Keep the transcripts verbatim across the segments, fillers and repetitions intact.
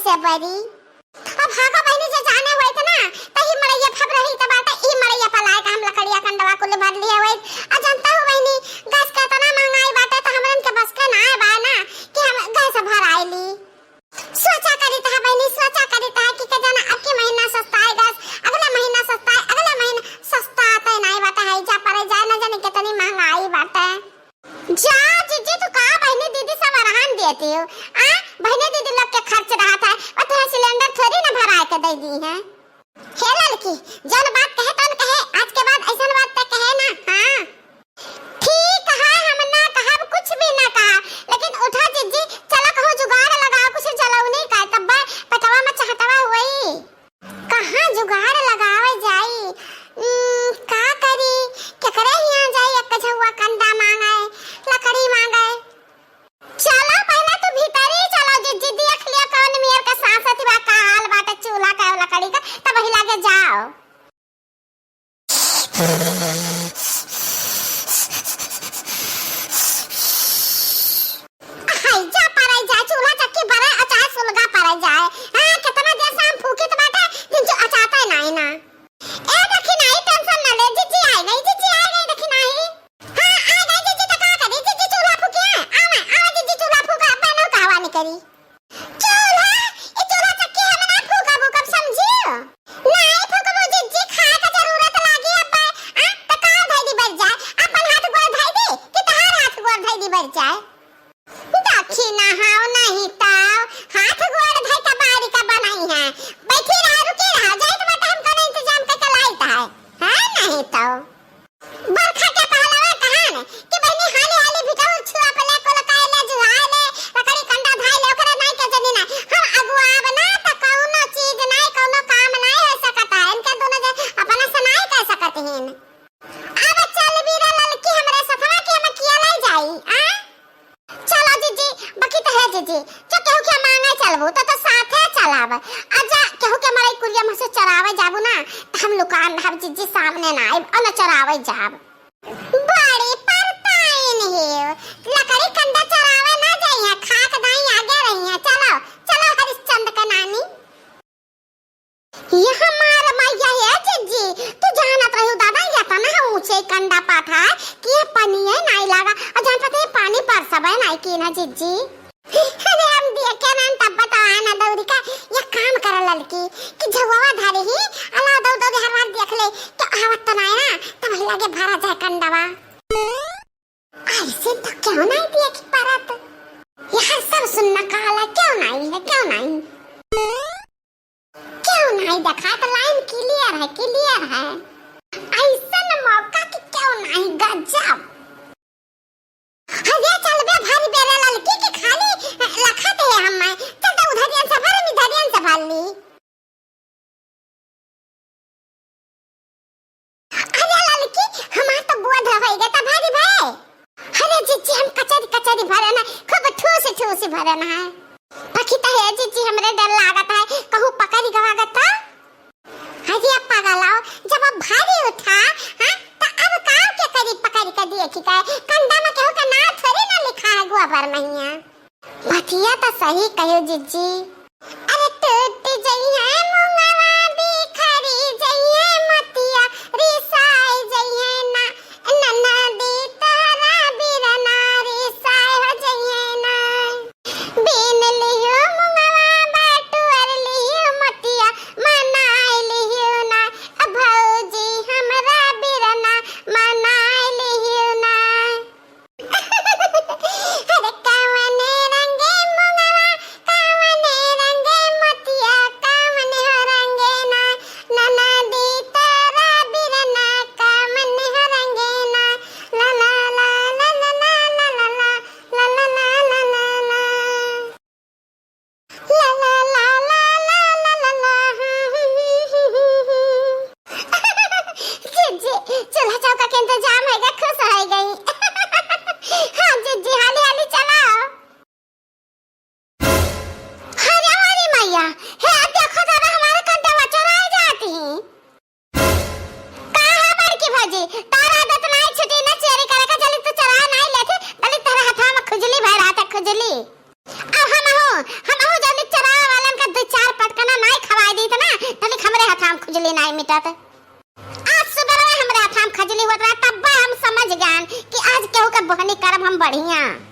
से बरी। अब भागा बहिनी, जे जाने होइत ना, त ई मड़ैया फब रही त बाटे, ई मड़ैया पलाए का हम लकड़िया कंडवा कुल भर लिए होइत। आ जानता हो बहिनी, गैस का इतना महंगाई बाटे, त हमरन के बस के ना बा ना कि हम गैस भराई ली। सोचा करी त है बहिनी, सोचा करी त है कि के जाना अब की महीना सस्ता है गैस, अगले महीना सस्ता है, अगले महीना सस्ता आते नहीं बाटे है, जा परे जाए, न जाने कितनी महंगाई बाटे। जा जिज्जी, तू का बहिनी दीदी सब अरहान देती हो? आ, बहिनी दीदी लोग के खर्च रहत है, और तुहे सिलेंडर थोड़ी ना भराए के दे दी है। हे ललकी, जौन बात कहे तौन कहे, आज के बाद ऐसन बात ते कहे ना, हाँ। ठीक है, हम ना कहब, कुछ भी ना कहा, लेकिन उठा जिज्जी, चला कहूँ जुगाड़ लगाओ, कुछ जलौनी का, तब पेटवा में चहटवा हुई। कहाँ जुगाड़ लगावे जाई? उम, का करी? केकरे हियाँ जाई? एक झउआ कंडा मांगे, लकड़ी मांगे। चलो पहले तू भीतरी चलो, जिज्जी देख लिया कौन मेर के सासत बा, का हाल बाटे चूल्हा का लकड़ी का, तब वही लागे जाओ। हाय, जा पराई जाए, चूल्हा चक्की बरे, अचार सुलगा पराई जाए। हाँ, कितना देर से हम फूकित बाटे, दिन जो अचाते नाई ना। ए, देखी नाई, tension ना ले, जिज्जी आई गई, जिज्जी आई गई, देखी नाई। हाँ, आई गई जिज्जी, तो का करी, जिज्जी चूल्हा फूकी है, आवा, आवा जिज्जी चूल्हा फूका, अब बहनों कहवा नहीं करी। चूल्हा, ई चूल्हा चक्की हम ना फूकब उकब, समझियो? नाई फूकबू जिज्जी, खाए का जरूरत लागी अब। आ, त का धई दी बर जाए? अपन हाथ गोड़ धई दी कि तहार हाथ गोड़ धई दी बर जाए? दखिना हाव नहीं ताव, हाथ गोड़ धई का बाड़ी का बनाई है। बैठी रहा, रुकी रहा, जाइत बाटे हम कौनो इंतजाम करके लाइत है। हाँ, नहीं तो। बरखा के पहलवा कहन कि बहिनी हाली हाली भितऊ छुआ पले, कुल काए ले, जुहाए ले, लकड़ी कंडा धाए ले, ओकरे नाई के जनी ना। हम अगुआब ना त कौनो चीज नाई, कौनो काम नाई हो सकत है। इनके दोनों जन अपना से नाई कर सकत हिन। अब चल बीरा ललकी हमरे सथवा के हम किया ले जाई, आ? चलो जिज्जी, बकी तो है जिज्जी, जो केहू के मांगे चलबू तो, तो साथे चलाब। आ जा केहू के मड़ई कुरिया में से चरावे जाबू ना, त हम लुकान रहब जिज्जी, सामने ना आइब, अन चरावे जाब। बड़ी परताइन हियो, लकड़ी कंडा चरावे ना जाइए, खाक दाई आगे रहिए। चलो, चलो हरिश्चंद के नानी। ये हमार मैया है जिज्जी, तू जानत रहू दादा, ये तना ऊंचे कंडा पाथा कि ये पनिये नाई लागा, और जान पता है पानी बरसबे नाई की ना जिज्जी। अरे हम देखे ना तब बतावा ना दौरी का, ये काम कर ललकी कि झुआवा धरे ही, अला दौ दौ हर बार देख ले, तो आवत तो नाई ना, तब लगे भरा जाए कंडवा। ऐसे तो क्यों नहीं देख परत? यार सब सुनना काला क्यों नहीं है, क्यों नहीं? क्यों नहीं देखा? तो लाइन clear है, clear है। ऐसन मौका कि क्यों नहीं, गजब। अरे चल बे, भरी बेरे ललकी के खाली लखत है हम। चल तो उधरियन से भर, इधरियन से भर ली। अरे ललकी, हमार तो बोध होई गए, त भरी भे। अरे जिज्जी, हम कचरी कचरी भरन है, खूब ठूस ठूस भरन है। पखी तो है जिज्जी, हमरे डर लागत है, कहूँ पकड़ी गवागत तो। अरे अब पागल आओ, जब अब भारी उठा, हाँ, त अब काम के करी पकड़ी के दिए की कहे, कंडा में केहू के नाम थोड़ी ना लिखा है गोबर में हिया। बतिया त सही कहो जिज्जी। अरे टूट जइहे मुंगवा, बिखरी जइहे मतिया, रिसाई जइहे ना, ननदी तोहरा बिरना रिसाई हो जइहे ना। बीन लिहू मुंगवा, बटुअर लिहू मतिया, मनाई लिहू ना, भौजी हमरा बिरना मनाई लिहू ना। अरे कवने रंगे मुंगवा, कवने मिटत। आज सुबह हमरे हाथ में खजली होत रहा, तब हम समझ गए कि आज केहू के बोहनी करब हम बढ़िया।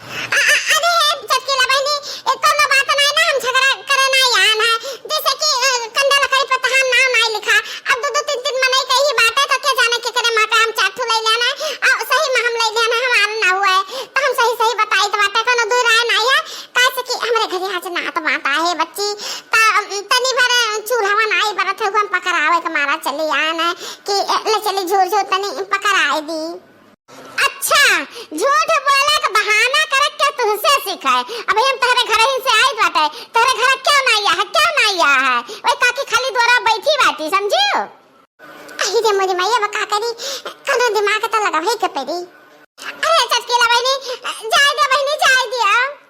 अ-, अ-, अरे हे चटकीला बहिनी, ए, कौनो बात नाई ना, हम झगड़ा करे नाई आन है। जैसे कि, अ, कंडा लकड़ी पर तहार नाम नाई लिखा, अब दो दो तीन तीन मनई कही बाटे, तो के जाने के करे माँ का हम चार ठू ले लेना है। आ, सही में हम ले लेना, हमार ना हुआ है, तो हम सही सही बताई तो बाटे, कौनो दो राय नाई है। काहे से कि हमरे घरे आज नात बात आहे बच्ची, त, तनी भर चूल्हा नाई बरत है, हम पकड़ावे के मारा चली आन है कि, अ, ले चली झूर झूर तनी पकड़ाए दी। अच्छा, झूठ बोले के बहाना करे के तुहसे सीखे। अबही हम तहरे घर ही से आई बाटे, तहरे घर क्यों ना आया है, क्यों ना आया है? ओए काकी खाली द्वारा बैठी बाटी, समझियो? अही रे मोरी माई, अब का करी, कौनो दिमाग त लगावे के पड़ी। अरे चटकीला बहिनी, जाए दे बहिनी, जाए दिया।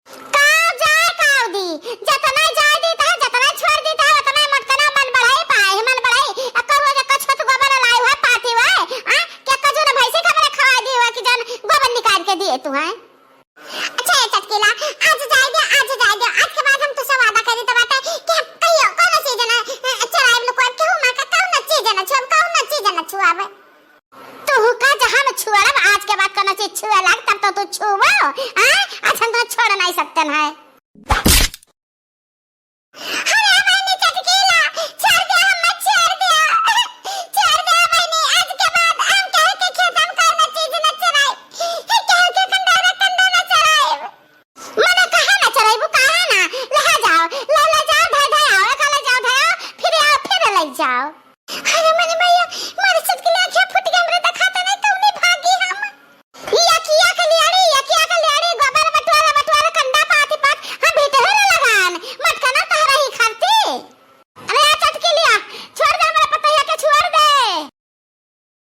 काव जाए काव दी, जतना जाए दी तहे, जतना छोड़ दी तहे, उतना मोटकना मन बढ़ाई पाए, मन बढ़ाई। अक्का रोज अक्का छत गोबर लाई हुआ पाती हुआ, आ? क्या कजू न भैंसी खबर खवा दी हुआ कि जान गोबर निकाल के दिए तू है? अच्छा ये चटकीला, आज जाए दे, आज जाए दे, आज के बाद हम तुझसे वादा करी तो बाटे कि हम कहियो कौनो चीज ना, अ, चुराइब लुकुआइब, केहू माँ का कौनो चीज ना छुअब, कौनो चीज ना छुअब। तुहका जहाँ में छुअब, आज के बाद कौनो चीज छुए लाग, तब तो तू छुओ, हाँ? आज हम तो छोड़ नहीं सकते हैं। अरे बहिनी चटकीला, छोड़ दे हमें, छोड़ दे। छोड़ दे बहिनी, आज के बाद हम केहू के खेतन का न चीज न चराई। केहू के कंडा न, कंडा न चराई। मने कहा न चराई, वो कहा ना, ले जाओ, ले, ले जाओ, धै, धै आओ, एक ले जाओ, धै आओ, फिर आओ, फिर ले जाओ।